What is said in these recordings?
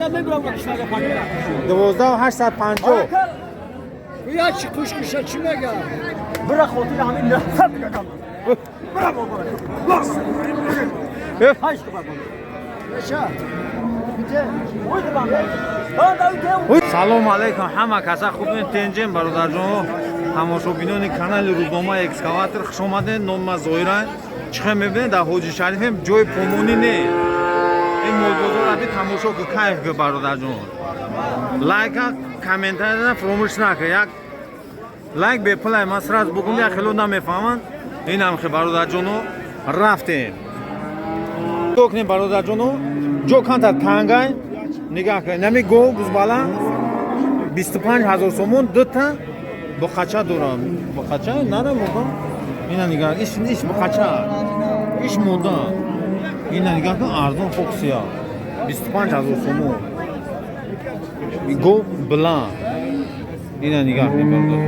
12850. Я чӣ кушкуша чӣ мегам? Бира хотир ҳамин 900 мегам. Бира бобо. Ҳашт бобо. Беша. Бите. Салом алейкум ҳама каса, хубен, тенҷен, бародарҷон, тамошобинони канали рӯзнома Экскаватор, хуш омадед. Номи ман Зоҳира. Чӣ хел мебинед, дар Ҳоҷи Шарифем ҷои помонӣ не. Ин молбозор аби тамошо ку, кайф ку, бародарҷон. Лайка, комментария фаромӯш накун. Як лайк бепулай, ман сразу бугум, як хело намефаҳманд. Инам хе, бародарҷоно, рафтем. Нигоҳ кунед, бародарҷоно, ҷо камтар тангай. Нигоҳ кунед, нами гов бузбала 25 ҳазор сомон, дута буқача дорам. Буқача нара мука. Ина нигоҳ, иш буқача. Иш мода. Ина нигоҳ кун, арзон, фоксия. 25 ҳазор сомон. Гов биланд. Ина нигоҳ кунед, бародар.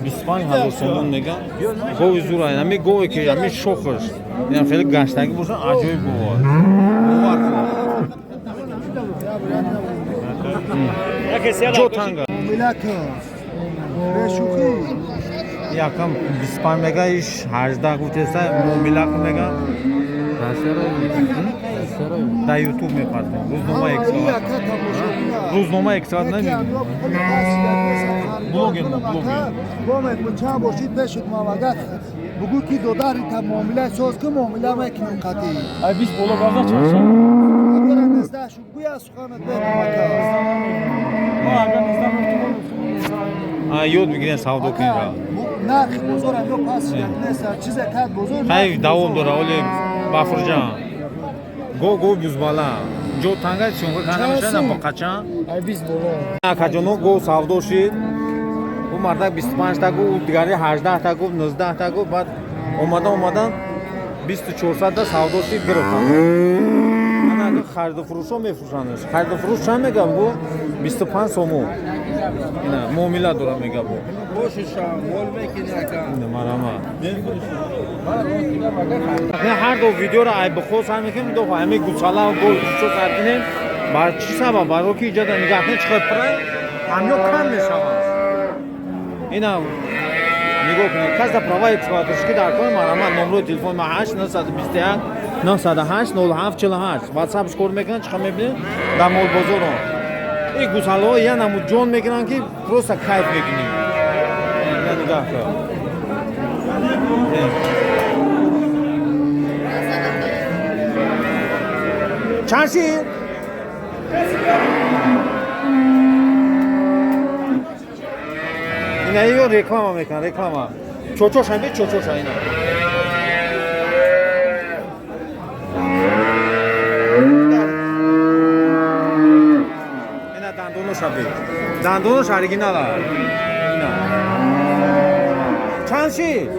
25 ҳазор сомон меган. Гови зура, ами гове ки ами шохаш инам хеле гаштагӣ боша, аҷоиб гова, бовар кун. Ҷо танга. Миллату. Бешухӣ. Якам 25 мега, иш 18 гуфтеса, муомила кун мега. Дар Ютуб мепартем, рӯзнома Экскаватор, рӯзнома Экскаватор намебинӣ? Блогер мо, блогер. Бомед бо чанд бошид бешуд мавагат. Бугӯ ки додари та муомила соз ки муомила мекунем қатӣ. Ай 20 боло база чарша. Агар 19 шуд гӯя суханат бекун ака. Ма агар 19 А, ёд бигирен, савдо кунед. Нархи бозор ам ё пас шуд нест, чизе кард бозор. Хайр, давом дора оле бафурҷан. Го го бузбала. Ҷо танга, съёмка карда мешавад на боқача. Ай 20 боло. Акаҷоно, го савдо шид. Ӯ мардак 25 та гуфт, ӯ дигари 18 та гуфт, 19 та гуфт, баъд омадан омадан 2400 та савдо шид, гирифтан. Ана агар хариду фурӯшо мефурӯшандаш. Хариду фурӯш чанд мегам гу? 25 сомон. Ина муомила дора мега бо. Ина марама. Ҳар ду видеоро ай бихо сар мекунем, ду ҳами гусала гол чо сар кунем. Бар чӣ сабаб? Баро ки иҷода нигоҳ кунед, чӣ қадр пурай, ҳамё кам мешавад. Ина нигоҳ кунед, кас да права экскаваторщики дар кор, марама, номрои телефони ма 8 921 908 07 48. WhatsApp кор мекунад, чӣ қадр мебинед дар молбозорон. Ин гусалаҳо я намуд ҷон мекунанд, ки просто кайф мекунӣ. Ина нигоҳ кун. Чанд шид? Ина ё реклама мекунад, реклама. Чочоша би, чочоша ина. Ина дандоноша би. Дандонош оригинала. Ина. Чанд шид?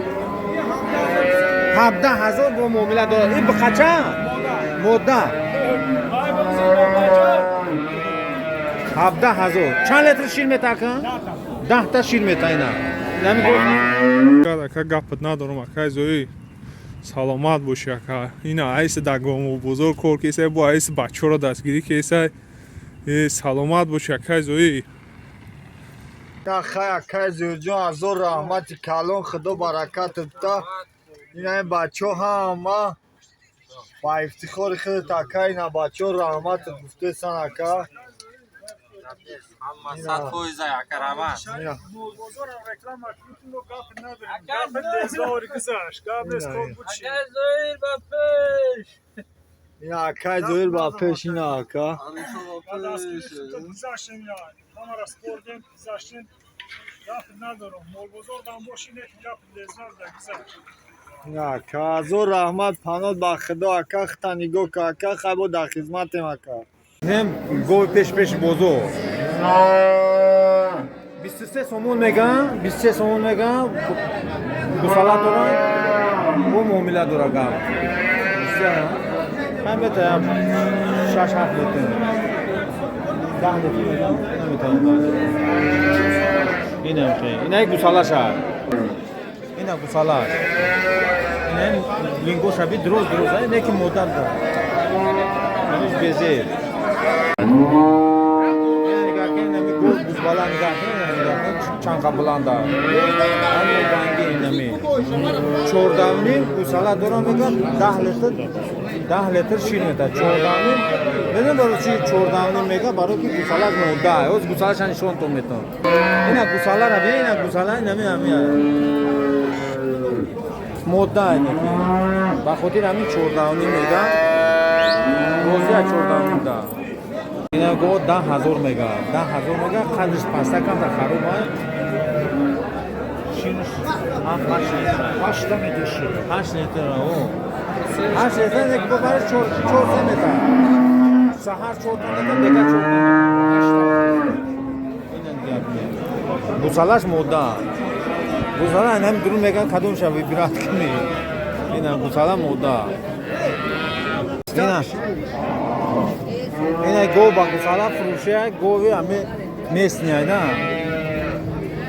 17 ҳазор бо муомила дорад. Ин биқача? Мода. 17 ҳазор. Чанд литр шир метака? 10 та шир мета ина. Нами гуфт. Ака, гапат надорам, акай Зои, саломат бошӣ, ака. Ина айси дар бозор кор кесай, бо айси бачаҳоро дастгирӣ кесай. Саломат бошӣ, акай Зои. Хай, акай Зоирҷон, ҳазор раҳмати калон, худо баракатат бита. Ина ин бачаҳо ҳама ба ифтихори худат, ака. Ина бачаҳо раҳматат гуфтесан, ака. 100% ака, раҳмат. Ина. Бозорам реклама кунем, гап надорем. Гап лезори гузашт, гап нест, кор буд чи. Ака Зоир, ба пеш. Ина акай Зоир ба пеш, ина ака. Гузаштем, я ҳамара спордем, гузаштем. Гап надорам. Молбозор дам боши, не гап лезор да гузашт. Ина ака, ҳазор раҳмат, панот ба худо, ака, хита нигоҳ ка, ака, хай, бо дар хизматем, ака. Нем гови пеш пеши бозор. 23 сомон меган, 23 сомон меган, гусала дорад, бо муомила дора гап. 23 хай метаям 6 7 литр. 10 литр меган, наметавонам. Инам хе. Ина гусала ша. Ина. Ина гусалаш. Ина лингоша би дроз дроз, не ки модар да. Ҳанӯз безер. Нигоҳ кун, инами гов бузбала нигоҳ кун, нигоҳ кун чанқа буланда. Ҳамин ранги инами. 14.5 гусала дорам мегӯям 10 литр, 10 литр шир медиҳад. 14.5. Медонӣ барои чӣ 14.5 мегӯяд? Барои ки гусалаш мода. Ҳоз гусалаша нишонтон метавон. Ина гусалара би, ина гусала инами ҳамин. Мода ина ки. Ба хотири ҳамин 14.5 мегӯяд. Розия 14.5 да. Ина го 10,000 мегӯяд. 10,000 мегӯяд, қадриш паста камта хароб аст. Ширш 7-8 литр. 8 метр шир. 8 литр, о. 8 литр не бо барои 4 4 метр. Саҳар 4 метр, бега 4 метр. Ина нигоҳ кунед. Гусалаш мода. Гусала ин ҳам дурун мегӯянд кадомша выбирать кунӣ. Ина гусала мода. Ина ина гов ба гусала фурӯшия, гови ҳаме местный на.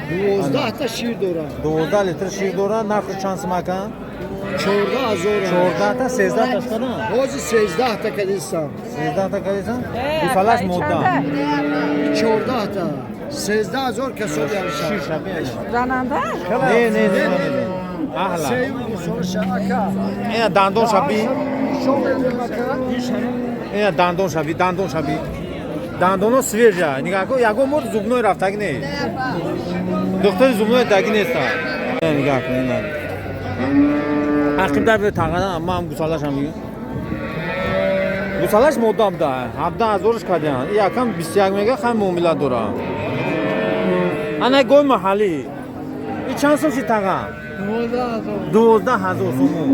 12 та шир дорад. 12 литр шир дорад, нархи чанд сум акан? 14,000. 14 та 13 та шкада? Ҳозир 13 та кадистам. 13 та кадисан? Гусалаш мода. 14 та. 13,000 касоби ҳамша. Шир шаби. Рананда? Не, не, не, не. Аҳла. Сеюм гусола шака. Ина дандон шаби. Нишон медем ака. Ина дандон шаби, дандон шаби. Дандоно свежа. Нигоҳ кун, ягон мор зубной рафтагӣ не. Духтари зубной даги неста. Нигоҳ кун, ина. Ҳақим дар тағана, ман ҳам гусалашам мегӯям. Гусалаш модам да. 17,000 кардян. Якам 21 мега хай муомила дора. Ана гои маҳаллӣ. И чанд сум ши таға? 12,000 сумон.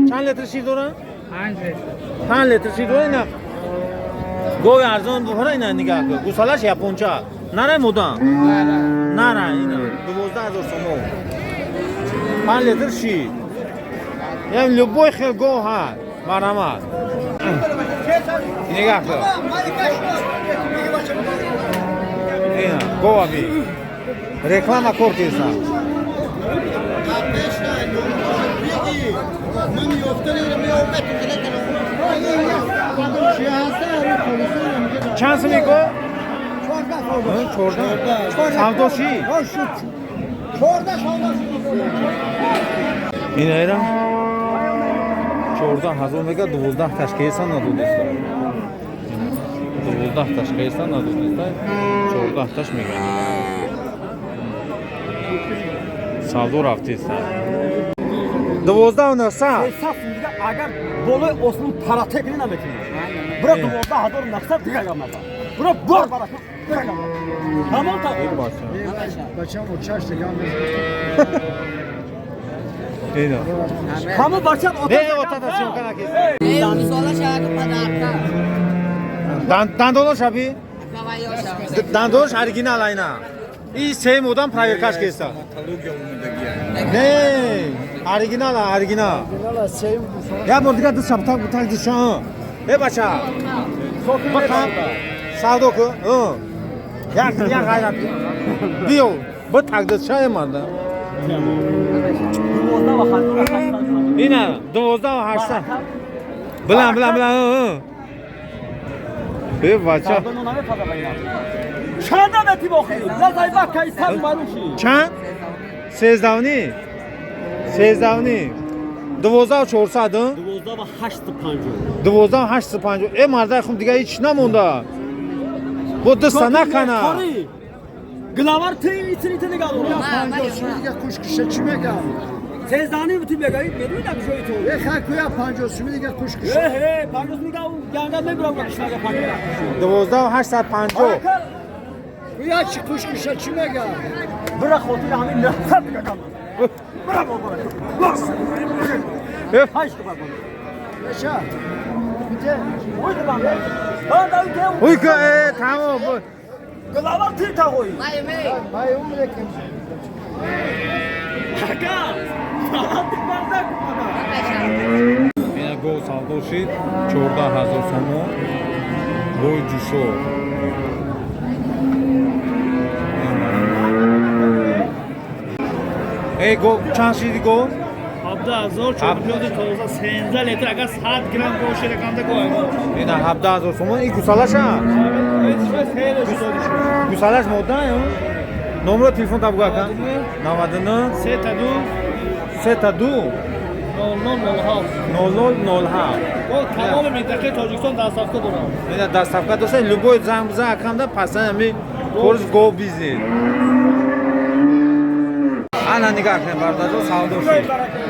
Чанд литр шир дора? 5 литр шир дора ина. Гови арзон бухора ина нигоҳ кун. Гусалаш японча. Нарай модам. Нара ина 12,000 сомон. 5 литр шир. Яъне любой хел гов ҳаст. Марҳамат. Нигоҳ кун. Ина гова би. Реклама кор кеса. Чанд суми го? 14. Савдо ши? Ина ира 14,000 мега 12 ташкеса надодиста. 12 ташкеса надодиста. 14 таш мега. Савдо рафтиста. 12 900. Саф дига агар болои осмон парате кунӣ наметавонӣ. Бура 12,900 дига гап назан. Бура бор барака дига гап назан. Ҳамон та. Бачам чаш дигам. Ина. Ҳамон бача Не, отата съёмка накеса. Гусола шавад падарка. Дандоно шаби? Дандонош оригинал айна. И сеюм одам проверкаш кеста. Не, оригинал, оригинал. Я бор дига ду шаб так бутак диша. Э бача. Бақа савдо ку. Як як ғайрат. Биё, бутак диша эманда. 12,800. Ина 12,800. Билан, билан, билан. Э бача. Чанда мети бохи? Лазай ба кай сад маруши. Чанд? 13.5. 13.5. 12,400. 12,850. 12,850. Э мардай хум дига ҳеч намонда. Бо ду накана. Главар ти итри ти нигоҳ дора. 50 сум дига куш киша чӣ мегам? Сездаҳ ти мегаи медуни дар ҷои ту. Э хай куя 50 сум дига куш киша. Э э 50 дига янга мебурам кишнага 50. 12,850. Куя чӣ куш киша чӣ мегам? Бира хотири ҳамин 900 дига гап. Бира бо бара. Ҳашт ба. Бача. Биде. Ой ба. Банда ке. Ой ка э тамом. Главар ти тағои. Май умре кем. Ака. Салам бардак омада. Ина гов савдо шид 14,000 сомон. Гови ҷӯшо. Эй, го чанд шиди го? 17 000 4 тоза 13 литр агар 100 грамм бошад рақамда го. Ина 17 000 сомон. И гусалаша? Гусалаш мода ё? Номро телефон та бугу ака. 99 3 та 2 3 та 2 00 07 00 07. Бо тамоми минтақаи Тоҷикистон доставка дорам. Ина доставка доста, любой занг бизан акамда пасан ами корш го бизнес. Ана нигоҳ кунед бародарҷон, савдо шуд.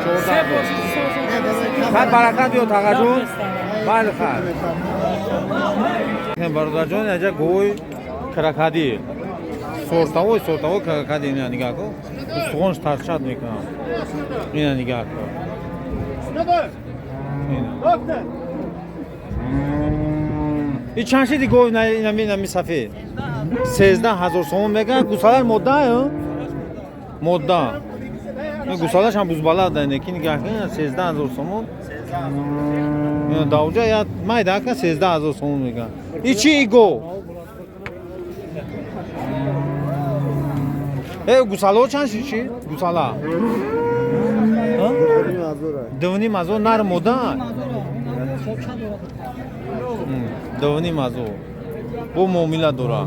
14. Хай баракат биё тағаҷон. Бале хай. Бародарҷон, инҷа гови крокодил. Сортовой, сортовой крокодил ина нигоҳ кун. Устухонш тарчат мекунам. Ина нигоҳ кун. Ина. И чанд шиди гов инами сафед? 13 000 сомон мегӯянд. Гусалаш модда ё? Модда. Гусалаш ҳам бузбалад ки нигоҳ кун, 13 000 сомон. Давҷа я майда ка 13 000 сомон мегӯянд. И чи и гов? Э, гусалао чанд шид чи? Гусала? 2 500 нар мода? 2 500. Бо муомила дора.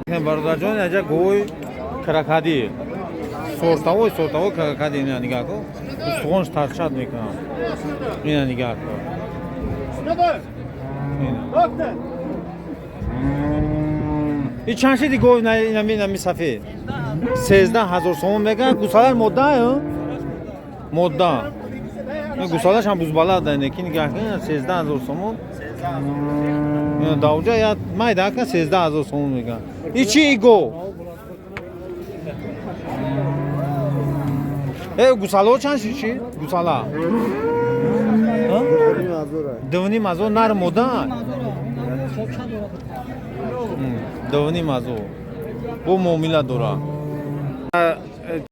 Бародарҷон, инҷа гови крокодил. Сортовой, сортовой крокодил ина нигоҳ кун. Устухонш тарчат мекунам. Ина нигоҳ кун. Ина. И чанд шиди гов инами сафед? 13 000 сомон мегӯянд. Гусалаш модда ё? Модда. Гусалаш ҳам бузбалад ки нигоҳ кун, 13 000 сомон. Давҷа я майда ка 13 000 сомон мегӯянд. И чи и гов? Э, гусалао чанд шид чи? Гусала? 2 500 нар мода? 2 500. Бо муомила дора.